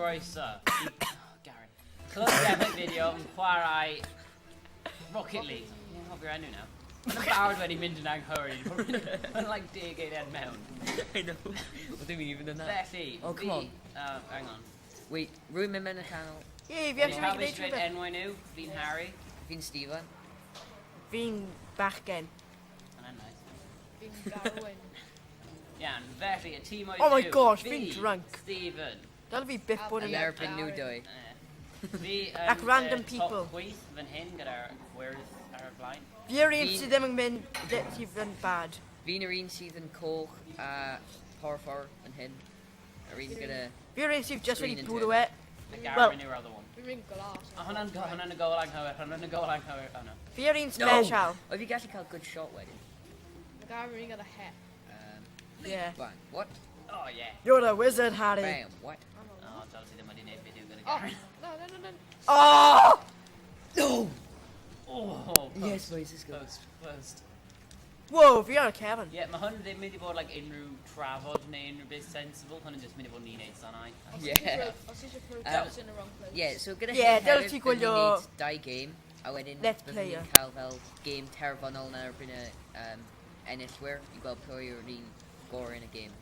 Croeso i... Oh, Garen. Clwb Gemau Fideo yn chwarae Rocket League. Fi'n hoffi'r enw nawr. Mae'n barod wedi mynd yn anghywir. Mae'n like 10 eiliad mewn. I know. Wel, dim even yna. Felly, Oh, come on. Hang on. Wait, rwy'n mynd mewn y canol. Ie, fi Fi actually pawb gwneud eisiau dweud rhywbeth. enwau nhw. Fi'n Harry. Fi'n Stephen. Fi'n bachgen. Hwnna'n nice. Fi'n Garwyn. Iawn, felly, y tîm oedd Oh my yw gosh, fi, fi'n drunk. Stephen. Dyle fi byth bod Yn yn... erbyn nhw dwy. Fi yn Ac random top people. chwith fan hyn gyda'r gwyrdd ar y blaen. Fi yw'r un sydd ddim yn mynd sydd yn bad. Fi'n yr un sydd yn coch a porffor yn hyn. Yr un gyda... Fi yw'r un sydd just Green wedi and bwrw e. A Wel- Garwyn yw'r other one. Fi'n mynd glas. A hwnna'n hwnna'n y gol anghywir, hwnna'n y gol anghywir. Oh no. Fi yw'r un special. O, fi gallu cael good shot wedyn. Mae Garwyn yn gyda het. Yeah. Bang. What? Oh yeah. You're a wizard, Harry. Bam. What? Oh, dyle ti ddim wedi gwneud fideo gyda Oh, Garwyn. no, no, no, no. Oh! No! Oh, post, Yes, boys, let's go. Post, post. Whoa, fi ar y cefn. Yeah, mae hwn ddim mynd i bod like, unrhyw trafod neu unrhyw beth sensible. Hwn yn just mynd i bod ni'n neud sanau. Os Yeah. ti eisiau os ti eisiau progress in the wrong place. Yeah, so gyda Yeah, hyn dyle hefyd, ti byddwn ni'n gwylio- neud dau game, a wedyn Let's byddwn ni'n player. cael fel game terfynol yn erbyn y enillwyr i gweld pwy yw'r un gorau yn y game.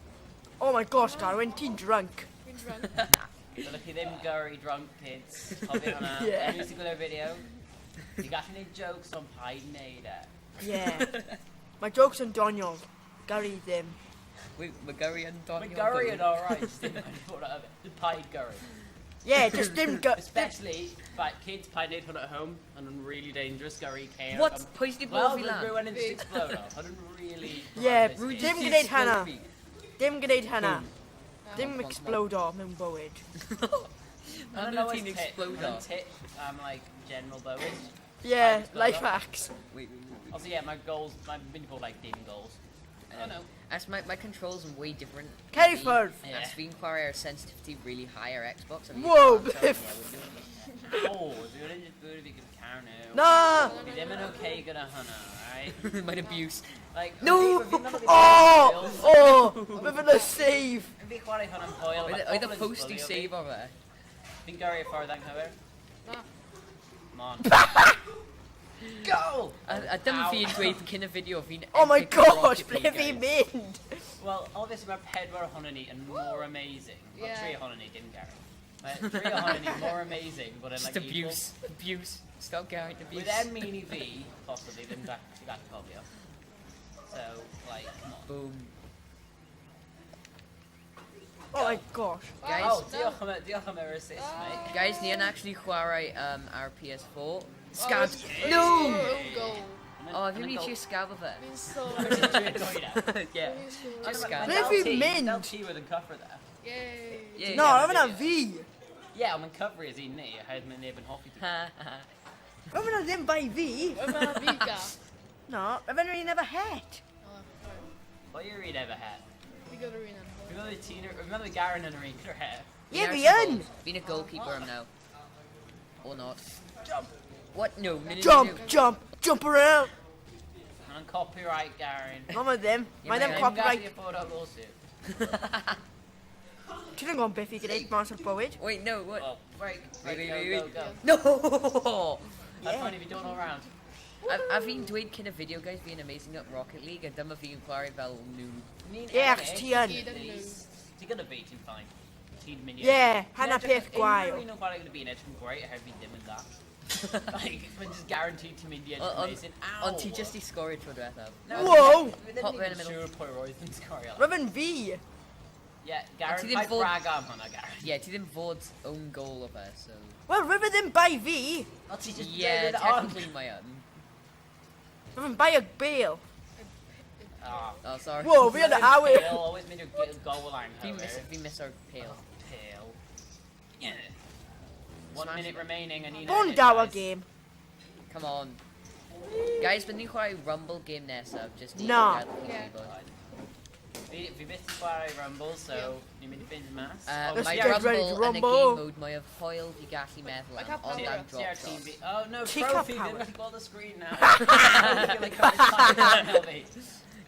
Oh my gosh, Garwyn, ti'n drunk. Fi'n drunk. Dylech chi ddim gyrru drunk kids. Cofio hwnna. Yeah. Unrhyw sy'n gwylio'r fideo. Ti'n gallu neud jokes ond paid neud e. Yeah. Mae jokes yn doniol. Gary ddim. Wait, mae Gary yn Mae doniol. gyrru yn alright, just ddim wedi bod out of it. Just paid gyrru. Yeah, just dim... Especially, like, kids paid neud hwn at home, and yn really dangerous, gyrru ceir. What? Pwy sydd wedi Wel, bod fi bydd lan? rhywun yn just explode off. Hwn yn really... Yeah, horrendous. dim gwneud hynna. Dim gwneud hynna. Dim Come on, come on. explode o mewn bywyd. Hwnna'n Hwnna always ti'n tip. explode Hwnna'n off. tip am, like, general bywyd. Yeah, Explode life o. hacks. Wait, wait, wait. Also, yeah, my goals, mae'n mynd i bod, like, dim goals. Oh, no. As my controls yn way different. Cer i ffwrdd. Yeah. As fi'n chwarae ar sensitivity really high ar Xbox. a fi'n Whoa, chwarae bliff. Oh, dwi'n yn just bwyd fi gyda car nhw. Na! Fi ddim yn okay gyda hwnna, alright? Mae'n abuse. Like, No! fi meddwl fi Oh! Oh! Mae fe'n y save! Fi chwarae hwn am hwyl. Oedd mae oedd y pobl yn post i sbwylio fi. save o fe. Fi'n gyrru y ffordd anghywir. Na. Come on. Go! A dyma Ow. fi'n dweud cyn y fideo, fi'n Oh my epic at gosh, Rocket ble League, fi'n guys. mynd? Well, obviously mae pedwar ohonon ni yn more amazing. Well, Yeah. tri ohonon ni, dim Gary. Mae tri ohonon ni more amazing, but in Just like abuse. Abuse. Stop Gary, equal. abuse. With em mean i fi, possibly, ddim gallu cofio. So, like, come on. Boom. Oh my gosh. Guys, Oh, diolch am, diolch am yr assist, mate. Guys, ni yn actually chwarae ar PS4. Scab. Oh, No! Own goal. Oh, fi'n mynd i trio scab o fe. Fi'n so... Yeah. Fi'n so... Just scab. Ble fi'n mynd? Del ti with yn cyffro there. Yay. Yeah. No, mae fe'n fi! Yeah, ond mae'n cyfri as un ni, oherwydd mae neb yn hoffi ti. Ha, ha. Mae fe'n ddim bai fi! Mae fi ga. No, mae fe'n un efo het. Oh, sorry. Pwy yw'r un efo het? Fi gyda'r un yn. Fi'n meddwl ti'n... Fi'n meddwl Garen yn yr un gyda'r het. Ie, fi yn! Fi'n a goalkeeper am now. Or not. Jump! What? No, no, no, no, Jump, no. jump, jump around! Mae'n copyright, Garen. No, mae ddim. Mae ddim Ie, mae Ddim copyright. gallu afford a lawsuit. Ti ddim yn gwybod beth i gwneud mas o'r bywyd. Wait, no, what? Well, break, break, Wait, go, wait, go, wait, go. No! That's Yeah. funny, fi dod all round. A fi'n dweud cyn y fideo, guys, fi'n amazing at Rocket League, a dyma fi'n chwarae fel noob. Ni'n Ie, achos ti yn. Gyd yn please. Ti'n gonna be, ti'n fine. Ti'n mynd i... Ie, hynna peth gwael. Unrhyw un o'n chwarae gyda fi yn edrych yn great, oherwydd fi ddim yn dda. Like, mae'n just guaranteed ti'n mynd i edrych amazing. Ow! Ond ti just i sgorio tro diwethaf. No, Whoa! fi ddim Pop yn fe in the even middle. siŵr pwy roedd yn sgorio. Mae fe'n fi! Yeah, Garen, ti ddim paid fod- brag am hwnna, Garen. Yeah, ti ddim fod own goal o fe, so... Wel, rwyf e ddim bai fi! O, ti just Yeah, dweud it on. technically mae yn. Mae fe'n bai y bale. Ah. Oh, sorry. Whoa, fi yn y awyr! Pale, always mynd i'r goal line. Fi'n miss, fi miss o'r pale. Pale. Yeah. One Smash minute it. remaining and you Bon dawa game. Come on. Guys, byddwn ni'n chwarae Rumble game nesaf, just i Na. gael chi Yeah. gwybod. Fi byth yn chwarae Rumble, so ni'n mynd i fynd mas. Let's Mae get ready to Rumble yn y rumble. game mode mwyaf hwyl fi gallu meddwl I am, can't ond power am up. drop TR shot. team fi. Oh no, Ti cael trophy, ddim power. gallu gweld y screen now.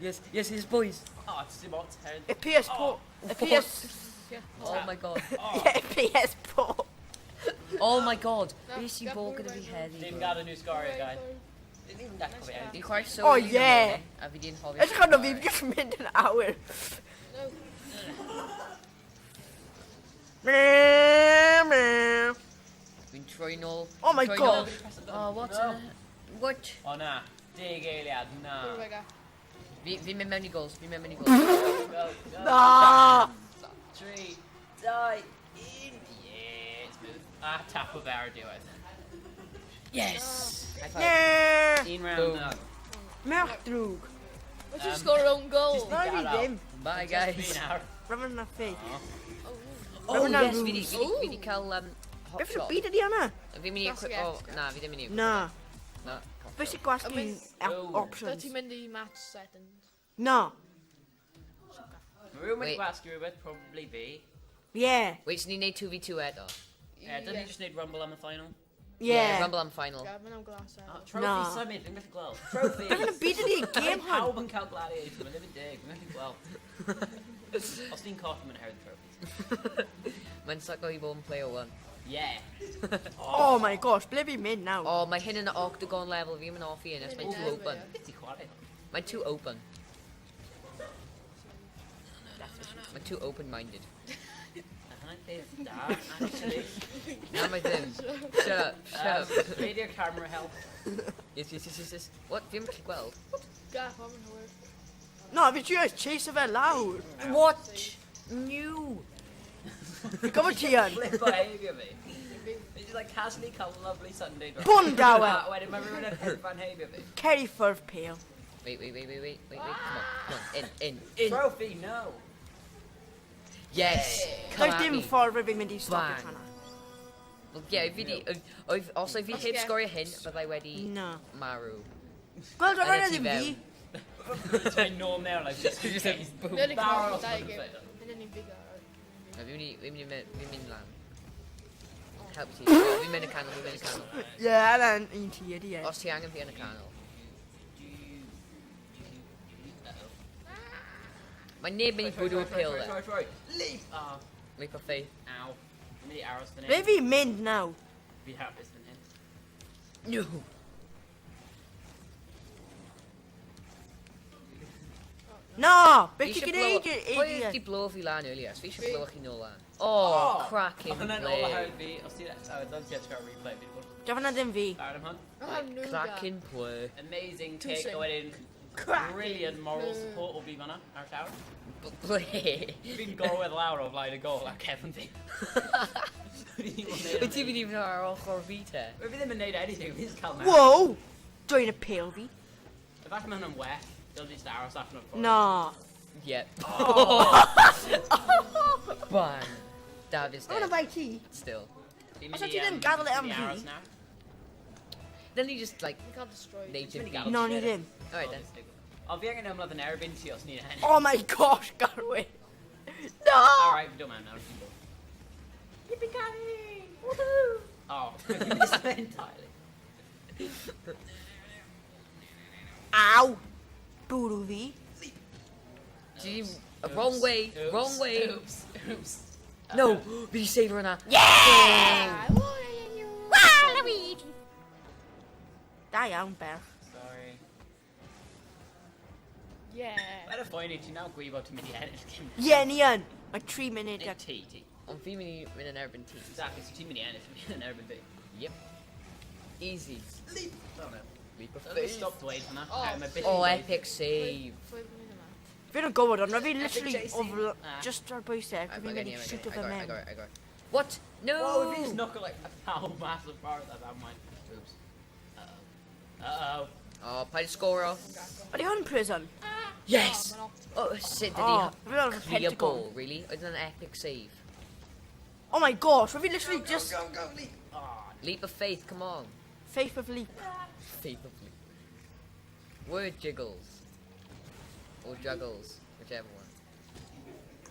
Yes, yes, yes, boys. Oh, it's dim ots, Y PS4... Y PS... Oh my god. Yeah, PS4. Oh my god. Na, Beth sy'n gad bod pwy gyda fi wedi. heddi? Dim bro? gadael nhw sgorio, guys. Dim even gallu cofio Fi'n chwarae so Oh, early in the yeah. morning, A fi di'n hoffi. Edrych arno fi, fi jyst mynd yn awyr. No. Meow, meow. Fi'n troi nôl. Oh my troi God. nôl. Oh, what? No. What? O na, deg eiliad, na. Pwy wedi? Fi'n mynd mewn i goals, fi'n mynd mewn i goals. Go, go. Na! 3, 2, 1. Yeah, smooth. A tap o fe ar y diwedd. Yes! High five. Yeah! Un round Boom. na. Merch drwg. Wyt ti'n score own goal? Just- Na fi ddim. Bye, Just guys. fi nawr. Rwy'n na ffi. Oh, Oh, Rwy'n na yes, fi di, rules. fi di, fi di cael hot Beth yw'r shot. byd ydi hwnna? Fi'n mynd i That's equip... the Oh, extra. na, fi ddim mynd i equip. Na. Na. hot Beth shot. sy'n gwasgu Oh. Dwi options? ti'n mynd i match settings. Na. Mae rhywun wedi Wait. gwasgu rhywbeth, probably fi. Yeah. Wait, so ni'n neud 2v2 eto? Yeah, dyn ni just neud Rumble am y final? Yeah. Rumble am final. Gad, mae'n am glas Oh, ar. trophy Na. symud, fi'n gallu gweld. Trophy! Beth yn y byd ydi y gêm hwn? Pawb yn cael gladiator, mae ddim yn deg, fi'n gallu gweld. Os ni'n colli, mae'n herwydd trophies. Mae'n sucko i fod yn player one. Yeah. Oh my gosh, ble fi'n mynd nawr? Oh, mae hyn yn y octagon level, fi ddim yn hoffi hyn, mae'n too open. Beth ti chwarae hwn? Mae'n too open. Mae'n too open-minded. Na hwnna'n peth da, actually. Na, mae ddim. Shut up, shut up. Radio camera help. Yes, yes, yes, yes, yes. What? Fi ddim yn gallu gweld. Gad, mae'n hwyr. Na, fi trio chase fe lawr. What? New. Fi'n gwybod ti yn. Flip o heibio fi. Fi just like casually cael lovely Sunday drive. Bwn dawel. A wedyn mae rhywun yn hedfan heibio fi. Ceri ffwrdd pale. Wait, wait, wait, wait, wait, wait, wait. Come on, come on. In, in, in. Trophy, no. Yes. Come Does at dim me. ffordd rydw i'n mynd i stopio Bang. hwnna. Well, yeah, fi di... Oedd, os oedd fi heb Os ie. sgorio hyn, byddai wedi Na. marw. Gweld Yn y rhaid tu ddim fi. fewn. Ti'n nôl mewn, like, just in case. Dwi'n Barrel cael dau off gêm. the Hynny'n ni'n big ar. Na, fi'n mynd i, fi'n mynd i, fi'n mynd lan. Help ti. Oh, fi'n mynd y canol, fi'n mynd y canol. Ie, yna'n un ti ydi e. Os ti angen fi yn y canol. Mae neb mynd i bwrw y pil Troi, e. troi, troi. Leap! Oh, Leap of faith. ow. Fi'n mynd i aros fan Ble hyn. fi'n mynd nawr? Fi'n hapus fan hyn. No. Na! Beth Fi ti'n eisiau gwneud, blow- Pwy idiot? di blow fi lan earlier? So fi eisiau blow chi nôl lan. Oh, cracking Hwnna'n play. all oherwydd fi. Os ti'n... Oh, don't ti edrych ar replay. Fi'n bod Dyfa hwnna ddim fi. barod am hwn. Oh, no, Cracking play. Amazing Two kick. sing. A wedyn... Cracking Brilliant moral play. support o fi fan'na, ar y llawr. Play. Fi'n gorwedd lawr o flaen y gol a cefn fi. Wyt ti'n mynd i fynd ar ochr fi te? Fi ddim yn neud anything, fi'n just cael naw. Wow! Dwi'n y pale fi. Efallai mae hwnna'n well. Dyl just aros allan o'r ffordd. Na. Yep. Bang. Daf is Hwnna dead. bai ti. Still. Fi'n Os mynd ti i, ddim gadael e am mynd i aros fi. nawr. Then he just like We can't destroy it. native Mynd i beat. gadael No, ti ni fe. ddim. Alright then. O, fi angen ymladd yn erbyn ti os ni'n ennill. Oh my gosh, Garwyn. No! Alright, fi dod mewn nawr. Yippee-ki-yay! Woohoo! Oh, we missed that entirely. Ow! Bwrw fi. Did you wrong way, Oops, wrong way. Oops, oops. No, fi di save hwnna. Yeah! Ah, Waluigi! Da iawn, Berch. Sorry. Yeah. Mae'n y ffoen i ti nawr gwybod ti'n mynd i ennill cyn. Ie, ni yn. Mae 3 munud Neu ac... ti, ti. Ond fi'n mynd i mynd yn erbyn ti. Exactly, so ti'n mynd i ennill, fi'n mynd yn erbyn fi. Yep. Easy. Leap! Oh no. Leap of Let me faith. stop dweud hwnna. Oh. Mae byth yn Oh, dweud. epic save. Pwy fydd yma? Fi'n yn gwybod, ond fi literally Epic o JC. fl- Ah. just ar bwysau, I fi'n mynd i I shoot o got fe it, I mewn. got it, I got it. What? No! Whoa, if you just knock it like a foul massive far at that mine. Oops. Uh-oh. Uh-oh. Oh, paid sgoro. Ydy hwn prison? Yes! Oh, Oh, sut did Oh, he fi fel clear pentagon. ball, really? Oedd yn epic save. Oh my gosh, fi literally just Go, go, leap! Oh, Leap of faith, come on. faith of leap. Faith of leap. Word jiggles. Or juggles, whichever one.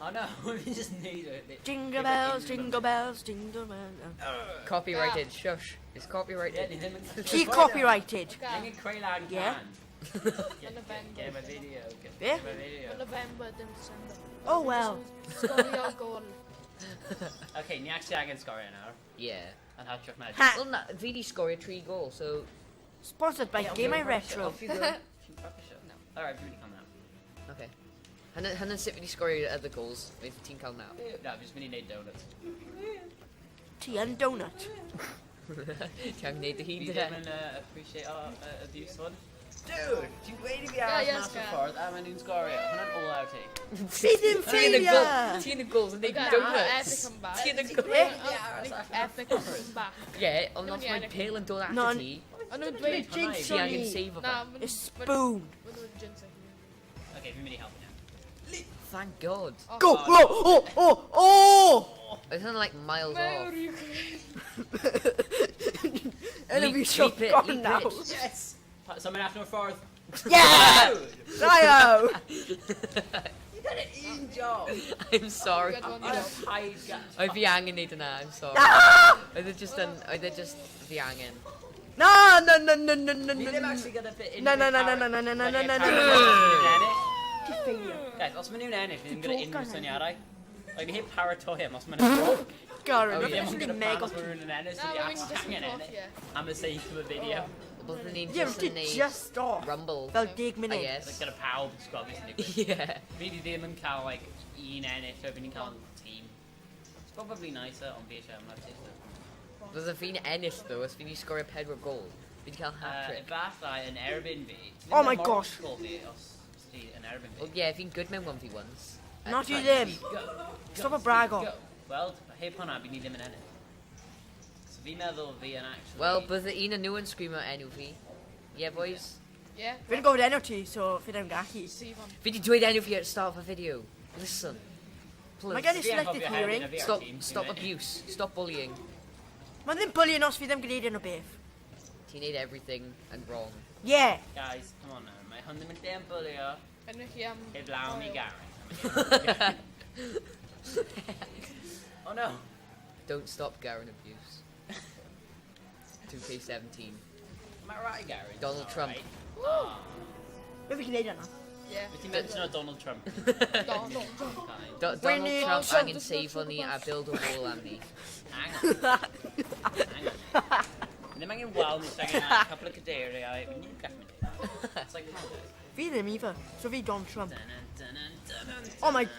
oh no, we just need it. Jingle bells, jingle bells, jingle bells. Copyrighted, shush. It's Yeah, copyrighted. ni ddim yn... Ti copyrighted. Angen creu lan Yeah. can. Yn November. Get my video. Get Be? my video. Yn November, dim December. Oh well. Sgorio gol. Okay, ni actually angen sgorio nawr. Yeah. Yn hytrach na... Ha! Wel na, fi di sgorio 3 gol, so... Sponsored by Game I Retro. Off you go. Ti'n practisio? No. Alright, fi'n mynd i cael naw. Okay. Hynny'n sut fi di sgorio other goals, fe ti'n cael naw. Na, fi jyst mynd i wneud donuts. Ti yn donut. Ti angen neud dy Fi hun ddim de. yn appreciate o abuse hwn. Dude, ti'n gweud i fi Yeah, aros yes, mas o'r Gareth. ffordd a maen nhw'n sgorio. Hwna'n all out i. Fi ddim Ti yn y gol- failure! Ti yn y goals yn neud Okay, donuts. Epic comeback. Ti yn y goals. Eh? Epic comeback. Ie, ond os Ddim yn mae'n ennill. pale yn dod No, atat ti, O'n nhw'n dweud... Jinx ti angen ni. save o Na, fe. ma' Y spoon. Ma' nhw'n jinx it. Okay, fi'n mynd i helpu now. Thank God. Go! Oh, oh, oh, oh! Oedd hwnna'n like miles off. Mawr yw Enw fi Leap- sio leap it, gone leap now. it. Yes! So mae'n allan o'r ffordd. Yeah! Ryo! You got an un job. I'm sorry. Good one, Ond job. paid ga- Oedd fi angen neud yna, I'm sorry. Ah! Oedd e just yn, oedd e just fi angen. No, no, no, no, no, no, Fi no, ddim no. actually gyda bit Na, na, na, na, na, na, na, na, na, na, na. Ti failure. Guys, os maen nhw'n ennill, fi ddim gyda Ti unrhyw jocan. syniadau. Like, ni heb paratoi am os maen nhw'n Garen, Oh, Fi yeah. ddim yeah. ond literally gyda plan mega os maen nhw'n ennill, so Na, fi mae'n actually just angen yn ennill. yeah. Am y sake of y video. Byddwn ni'n Yeah, just ti yn neud just off. Rumble, Fel 10 I munud. guess. Like, gyda pawb yn sgwad beth sy'n digwydd. Yeah. Fi di ddim yn cael, like, un ennill, so fi ni'n cael tîm. It's probably nicer, ond fi eisiau ymlaen ti. Bydde fi'n ennill though, os fi di sgorio 4 gol. Fi di cael hat-trick. Efallai yn erbyn fi. Ti ddim Oh my yn moral gosh. score fi os ti yn erbyn fi. Well, yeah, fi'n good mewn 1v1s. At Not you times. ddim. Go, go, Stop a brago. Go. Wel, heb hwnna, fi ni ddim yn ennill. So fi'n meddwl fi yn actually... Wel, bydde un o nhw yn screamo enw fi. Yeah, boys. Yeah. Fi'n gwybod enw ti, so fi ddim gallu. Sifon. Fi di dweud enw fi at the start of a video. Listen. Please. Mae gen i Fi selective anghofio hefyd hearing. na fi ar Stop, tîm, stop ti'n mynd. abuse. Stop bullying. Mae ddim bullying os fi ddim gwneud enw beth. Ti'n neud everything and wrong. Yeah. Guys, come on now. Mae hwn ddim yn lle yn bwlio. Enw chi am... Heb lawn i Gareth. Oh no. Don't stop Garen abuse. 2K17. Am I right, Gareth? Donald All Trump. right. Ah. Be fi gwneud yna? Yeah. Wyt ti'n mention o Donald Trump? Donald Trump. Kind. Do We Donald need Trump some- angen save ni a build a wall am ni. Hang on. Hang on. Ddim angen wal, ni angen a couple of cadeiriau. We need gallu mynd. It's like, come on, guys. Fi ddim either. So fi Donald Trump. Dun, dun, dun, dun, dun, Oh my... dun.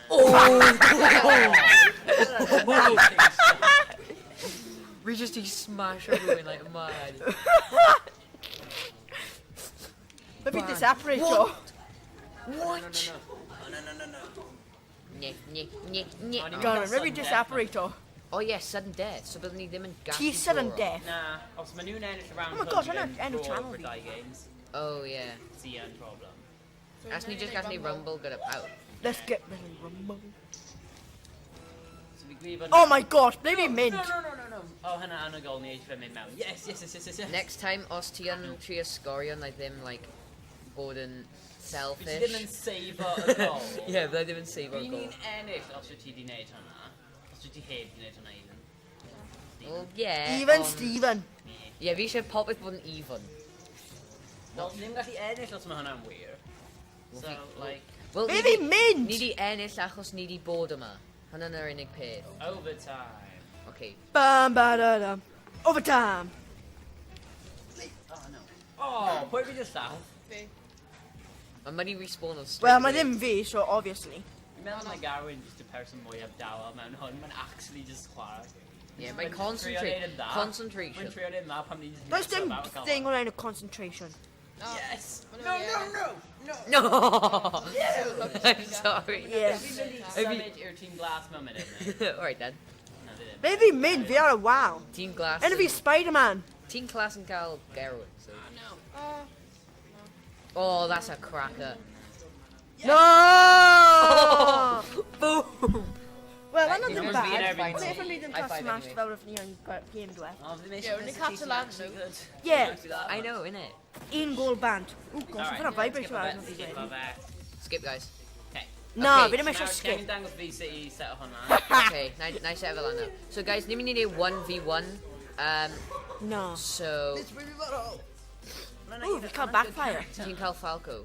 We just di smash rhywun like mad. Mae fi disapparato. What? Oh, no, no, no, no. Ne, ne, ne, ne. O'n i'n Garen, mae fi Sudden death. disapparato. Oh yeah, sudden death. So byddwn ni ddim yn gallu Ti sudden sgoro. death. Na, os maen nhw'n ennill y round Oh my hwn, gosh, fi hwnna yn enw draw channel for fi. dau games. Oh yeah. See yn problem. As ni just gallu rumble gyda pawb. Let's get ready, rumble. So fi gwir bod... Oh my gosh, ble fi'n mynd? No, no, no, no, no. Oh, hynna anhygoel ni eisiau fe mynd mewn. Yes, yes, yes, yes, yes, yes. Next time, os ti yn trio sgorio, na i ddim, like, bod yn Fi ti ddim yn selfish. seifo y gol. Yeah, bydda i ddim yn save o'r Fi gol. ni'n ennill os wyt ti di wneud hwnna. Os wyt ti heb di wneud hwnna even. Well, yeah. Even ond- Steven. Yeah, fi eisiau popeth bod yn even. Wel, ni ddim gallu ennill os mae hwnna'n wir. Wel, So, fi- like, Wel, Ble ni fi'n di- mynd? Ni di ennill achos ni di bod yma. Hwnna'n yr unig peth. overtime. Okay. Bam, ba, da, dam. Overtime. Oh, no. Oh, pwy fi just lladd? Fi. Mae money respawn on straight Wel, mae away. ddim fi, so obviously. Fi'n meddwl mae Garwyn just y person mwyaf dawel mewn hwn. Mae'n actually just chwarae. Yeah, mae'n Mae'n trio concentrate. neud yn dda. Concentration. Mae'n trio neud yn dda pam ni'n just Does dim mess about cael thing hwn. o'r enw concentration. No. Yes! Ma' No, nhw, no, yeah. no! No! No! I'm sorry. Yeah. Fi'n mynd i symud i'r tîm glas mewn munud. neu? Alright then. Na, fi ddim. Ble fi'n mynd? Fi ar y waw. Team Glass. Enw fi Spider-Man. Team Class yn cael Gerwyn, so. No. Oh, that's a cracker. No! Boom! Wel, hwnna Fi ddim ddim bad. yn erbyn Beth ti. o'n i ddim High cael five smash anyway. fel roedd ni yn game diweth. Oh, fi ddim Yeah, eisiau o'n i'n peth capture sy'n lan, actually though. good. Yeah. Actually that I much. know, innit? Un gol bant. Ooh, gosh, Alright, hwnna vibrator ar skip fi fe, skip wedi. fe. Skip, guys. Okay. Na, Okay, fi ddim eisiau Nawr, ti skip. angen dangos fi sut i set hwnna. Okay, na i set fel yna. So guys, ni'n mynd i neud 1v1. Na. So, Ooh, fi cael backfire. ti'n cael Falco.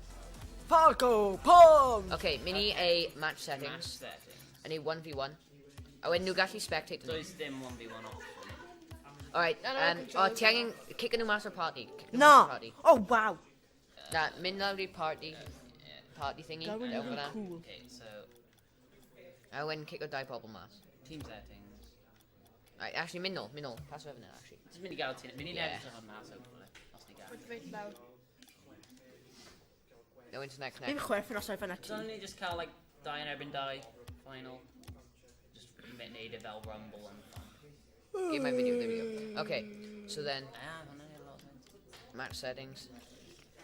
Falco, Pong! Okay, mynd i a match Match settings. settings. A neud 1v1. A wedyn nhw gallu spectate ni. Does dim 1v1 option. Alright, Na, na, o, controls. ti angen... Kick nhw mas o'r party. Kick nhw Na. mas o'r party. Oh, wow. Na, mynd lawr i'r party. Party thingy. Gawain Dewch yn fyna. cool. Okay, so, A wedyn kick o dau pobl mas. team settings. Right, actually, mynd nôl, mynd nôl. Pass o fyna, actually. Just mynd i gael ti... Mynd i'n Yeah. edrych hwn mas, hopefully. Os ni gael. Wrth reit lawr. No internet Fi'n connect. chwerthin os oedd fyna ti. Dylen ni just cael, like, dau yn erbyn dau, final. Just neud e fel Rumble and fun. Give my video, there we go. Okay, so then, Ah, hwnna'n neud a lot of sense. match settings,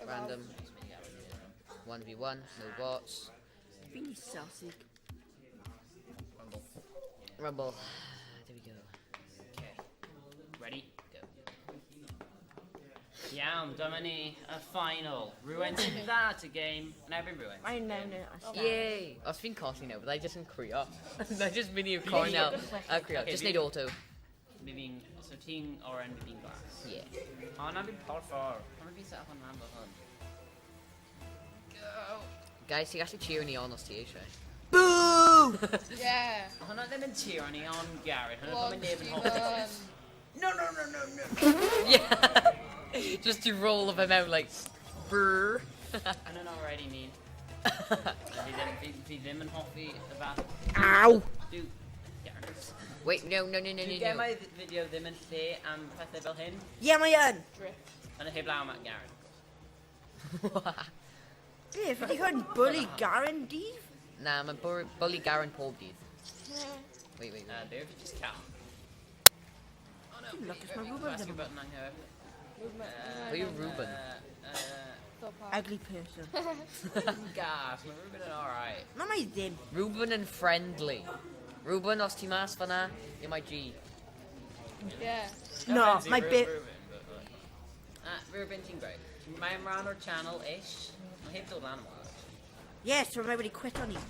random, Just mynd i gael ti. 1v1, no bots. Fi'n sassy. Rumble. Rumble. There we go. Okay. Ready? Go. Iawn, dyma ni, y final. Rhywun sy'n dda at y game, yn erbyn rhywun. Mae'n mewn yn asgell. Yay! Os fi'n colli nawr, byddai jyst yn crio. Byddai jyst mynd i'r cornel a crio. Okay, Just fi- neud auto. Mi fi'n, so ti'n oren, mi fi'n glas. Yeah. O, na fi'n porffor. Pam fi'n set up on lan fel hwn? Go! Guys, ti'n gallu cheer ni on os ti eisiau. Boo! Yeah. Hwna ddim yn cheer ni on, Gareth. Hwna Go on, ddim yn neb yn hoffi. Stephen. No, no, no, no, no. Yeah! Just to roll of him out like, brr. Hwna'n already mean. Fi ddim, fi ddim yn hoffi y fath... Ow! Dw... Gareth. Wait, no, no, no, no, Dwi no, no. gemau fideo ddim yn lle am pethau fel hyn. Ie, mae yn. Drift. Yn y heblaw am at Gareth. of course. Beth, ydy hwn bully Garen dydd? Na, mae bully Garen pob dydd. Wait, wait, wait. Be if you just cael? Oh no, Dwi'n lwcus mae Ruben Gwasgu ddim yn- button anghywir. Movement. Pwy yw Ruben? Stop that. Ugly person. Gas, mae Ruben yn alright. Na, mae ddim. Ruben yn friendly. Ruben, os ti mas fan'na, you're my G. Yeah. No, Offensive, mae bit... Ruben, but like- Ah, Ruben, ti'n great. Mae'n rhan o'r channel-ish. Mae heb dod lan yma. Yes, so mae wedi quit on ni.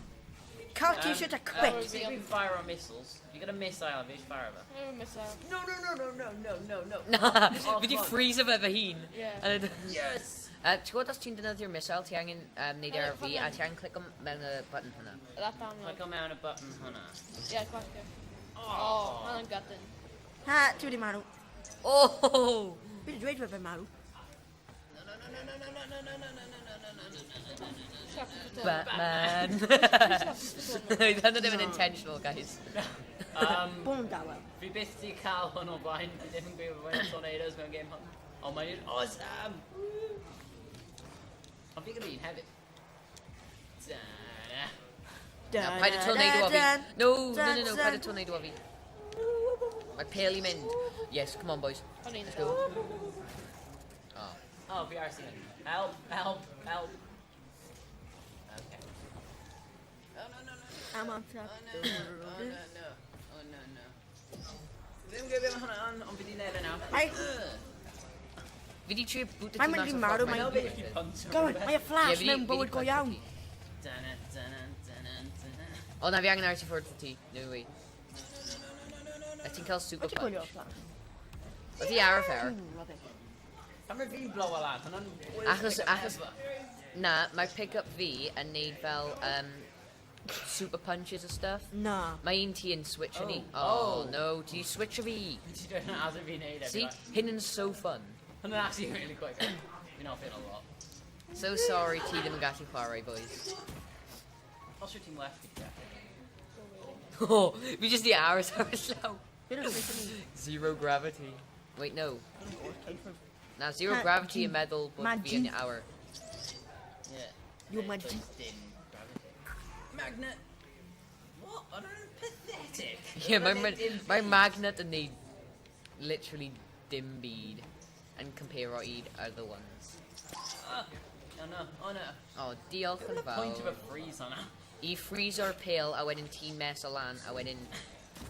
Cael t-shirt a quit. Fi fi'n fire on missiles. Fi gyda missile, fi eisiau fire efo. I'm a missile. No, no, no, no, no, no, no, no. Na, Oh, fi di come on. freeze fe fy hun. Yeah. And it- Yes! Ti'n gwybod os ti'n defnyddio'r missile, ti angen neud Hwnna, ar fi, hwnna. a ti angen clico mewn y button hwnna. That down. Click on mewn y button hwnna. Yeah, gwasgu. Oh, hwnna'n gutting. Ha, ti wedi marw. Oh! Fi wedi dweud fe marw. No, no, no, no, no, no, no, no, no, no, no, no, no, no, no, no, no, no. Slap the door. Batman! Hwnna ddim yn intentional, guys. Bon dawel. Fi byth di cael hwn o blaen, fi ddim yn gwybod faint o tornadoes mewn game hwn. Ond mae'n awesome! Woo! Ond fi gyda un hefyd. Da-da. Na, paid y tornado a fi. No, no, no, no, paid y dun. tornado a fi. Mae pêl i mynd. Yes, come on, boys. O'n i'n Let's go. Oh. Oh, fi ar sy'n. Help, help, help. Okay. Oh, no, no, no. I'm on top. Oh, no, no. Oh, no, no. Oh, no, no. Ddim gwybod beth mae hwnna yn, ond fi di neud e nawr. Ai. Fi di trio bwta Mae'n ti mynd mas i o'r marw, ffordd mae'n- mae'n Beth i punch Go on, mae y flash Ie, fi di- mewn fi di bywyd go punch iawn. ti. Dun-dun, dun-dun, dun-dun, dun-dun. O, na fi angen aros i ffwrdd o ti. No way. A ti'n cael super Wyt ti'n gwylio punch. flash? Oedd hi ar y ffer. Love it. Pan mae fi'n blow a lan, hwnna'n... Achos- Na, mae pick-up fi yn neud fel super punches a stuff. Na. Mae un ti yn switch ni. Oh. Oh, Oh. no, ti switch fi. Ti'n dweud hwnna as i fi'n neud e. See? Hyn yn so fun. Hwnna'n actually really quite good. Fi'n hoffi hwnna a lot. So sorry ti ddim yn gallu chwarae, boys. Os yw ti'n well fi ti? Oh, fi jyst di aros ar y llaw. Bit of face ni. Zero gravity. Wait, no. Na, zero Ma- gravity yn G. meddwl bod Ma fi G. yn awr. Yeah. You're my Does G. dim gravity. Magnet! What? O'n nhw'n pathetic. Ie, yeah, mae mae magnet yn neud literally dim byd yn compare i other ones. Oh, no, oh no. Oh, diolch yn Point of a fawr. freeze hwnna. I freeze o'r pale a wedyn ti'n mess o lan a wedyn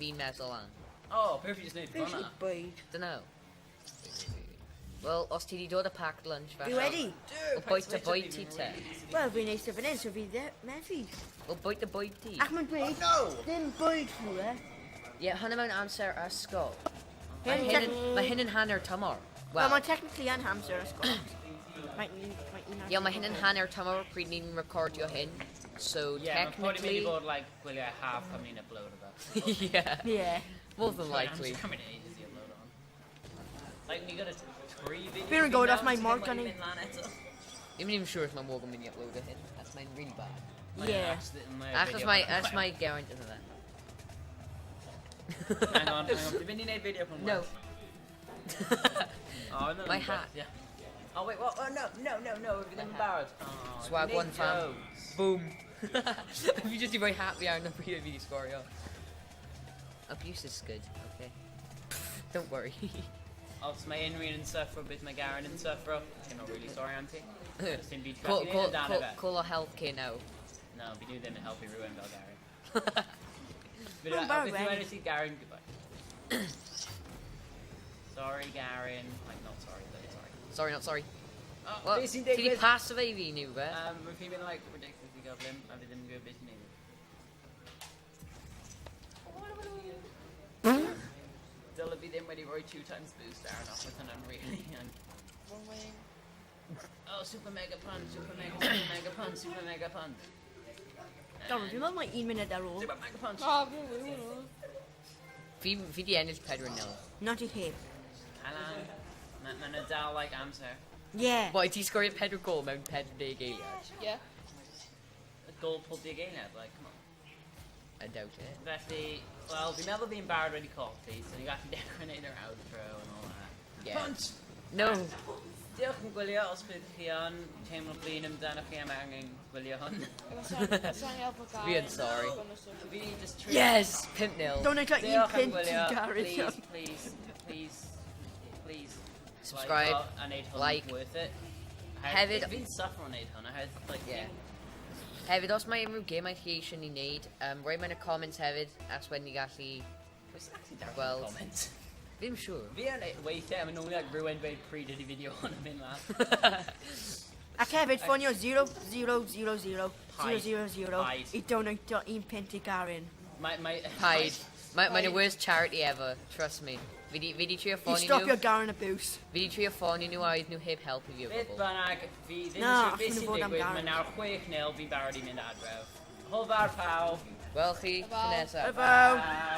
fi'n mess o lan. Oh, beth fi just neud Fi eisiau hwnna? bwyd. Dunno. Wel, os ti di dod â packed lunch Fi wedi. O bwyta bwyd ti te. Wel, fi'n eistedd fan hyn, so fi ddim methu. O bwyta bwyd ti. Ac mae'n dweud, ddim bwyd rhywle. Ie, hwnna mewn amser ysgol. Mae Hyn hyn yn, tec- mae hyn yn hanner tymor. Wel, Wel, mae'n technically yn hamster ysgol. Mae un, mae un ie, mae hyn yn hanner tymor pryd ni'n recordio hyn. So Yeah, mae'n probably mynd i technically... fod, like, gwyliau haf pan ni'n upload o fe. yeah, Yeah. more than likely. I'm cymryd ages i upload on. Like, ni gyda tri videos. Fi'n yn gwybod os mae sydd mor ddim gynnu- wedi mynd lan eto. Ddim yn even sure os mae Morgan mynd i upload hyn. That's mae'n really bad. Mae'n Yeah. accident- mae Achos video mae, hwnna'n achos quite- mae Geraint yn fe. Hang on, hang on. Dwi'n mynd i wneud fideo pan No. Oh, no, My hat. Yeah. Oh, wait, what? Oh, no, no, no, no. Fi ddim yn barod. Oh, Swag dwi'n one neud fam. jokes. Boom. Fi jyst i roi hat fi arno pryd fi wedi sgorio. Abuse is good, okay. Don't worry. Os mae unrhyw un yn syffro beth mae Garen yn syffro, teimlo really sorry am ti. Does dim byd Call, gallu call, neud amdano call, fe. call our healthcare now. No, fi dwi ddim yn helpu rhywun fel Garen. Fi Mae'n barod beth yw wedi. enw ti Garen? Goodbye. Sorry Garen. Like, not sorry, but sorry. Sorry, not sorry. Oh, Well, beth sy'n ti di digwydd? pass fe i fi neu fe? Mae fi'n mynd like ridiculously gyflym, a fi ddim yn gwybod beth sy'n digwydd. Dyle fi ddim wedi rhoi 2 times boost ar yn off, hwnna'n really Wrong wing. Oh, super mega pun, super mega, super mega pun, super mega pun. Garen, dwi'n meddwl mae un munud ar ôl. Super mega punch. Oh, fi'n wyw. Fi di ennill 4-0. Not i heb. Alan, mae ma nhw dal like amser. Yeah. Wai, ti sgorio 4 gol mewn 40 eiliad? Yeah. Y gol pob deg eiliad, like, come on. I doubt it. Felly, wel, fi'n meddwl fi'n barod wedi colli, so ni'n gallu dechrau wneud yr outro and all that. Yeah. Punch! No. Diolch yn gwylio os bydd chi yn teimlo blin amdano chi am angen gwylio hwn. Sa'n helpu Garen. Fi yn sorry. Fi just trio... Yes! 5-0. Donate un Diolch am pint i gwylio. Garen. Please, please, please, please. Subscribe, Like, a wneud hwn like. worth it. Hefyd- Fi'n suffer o wneud hwn, oherwydd, like, Yeah. Hefyd, os mae unrhyw gemau chi eisiau ni wneud, roi mewn y comments hefyd, as wedyn ni gallu... Oes actually darllen Gweld. comments. Ddim siŵr. Fi yn weithiau, mae'n normally like rhywun dweud pryd ydi fideo hwn yn mynd lan. Ac hefyd, ffonio 0, 0, 0, 0, 0, 0, 0 Paid. i donate un pint i Garen. Mae, mae... Paid. Mae'n mae the worst charity ever, trust me. Fi di trio I ffonio stopio nhw. Garen abuse. Fi di trio ffonio nhw a oedd nhw heb helpu fi o Beth gwbl. bynnag, fi ddim Na, yn siŵr beth achos sy'n maen nhw fod am digwydd, mae Garen. nawr 6-0, fi'n barod i mynd adref. Hwyl fawr pawb! Wel chi, Bye-bye. tro nesaf. Bye-bye. Bye.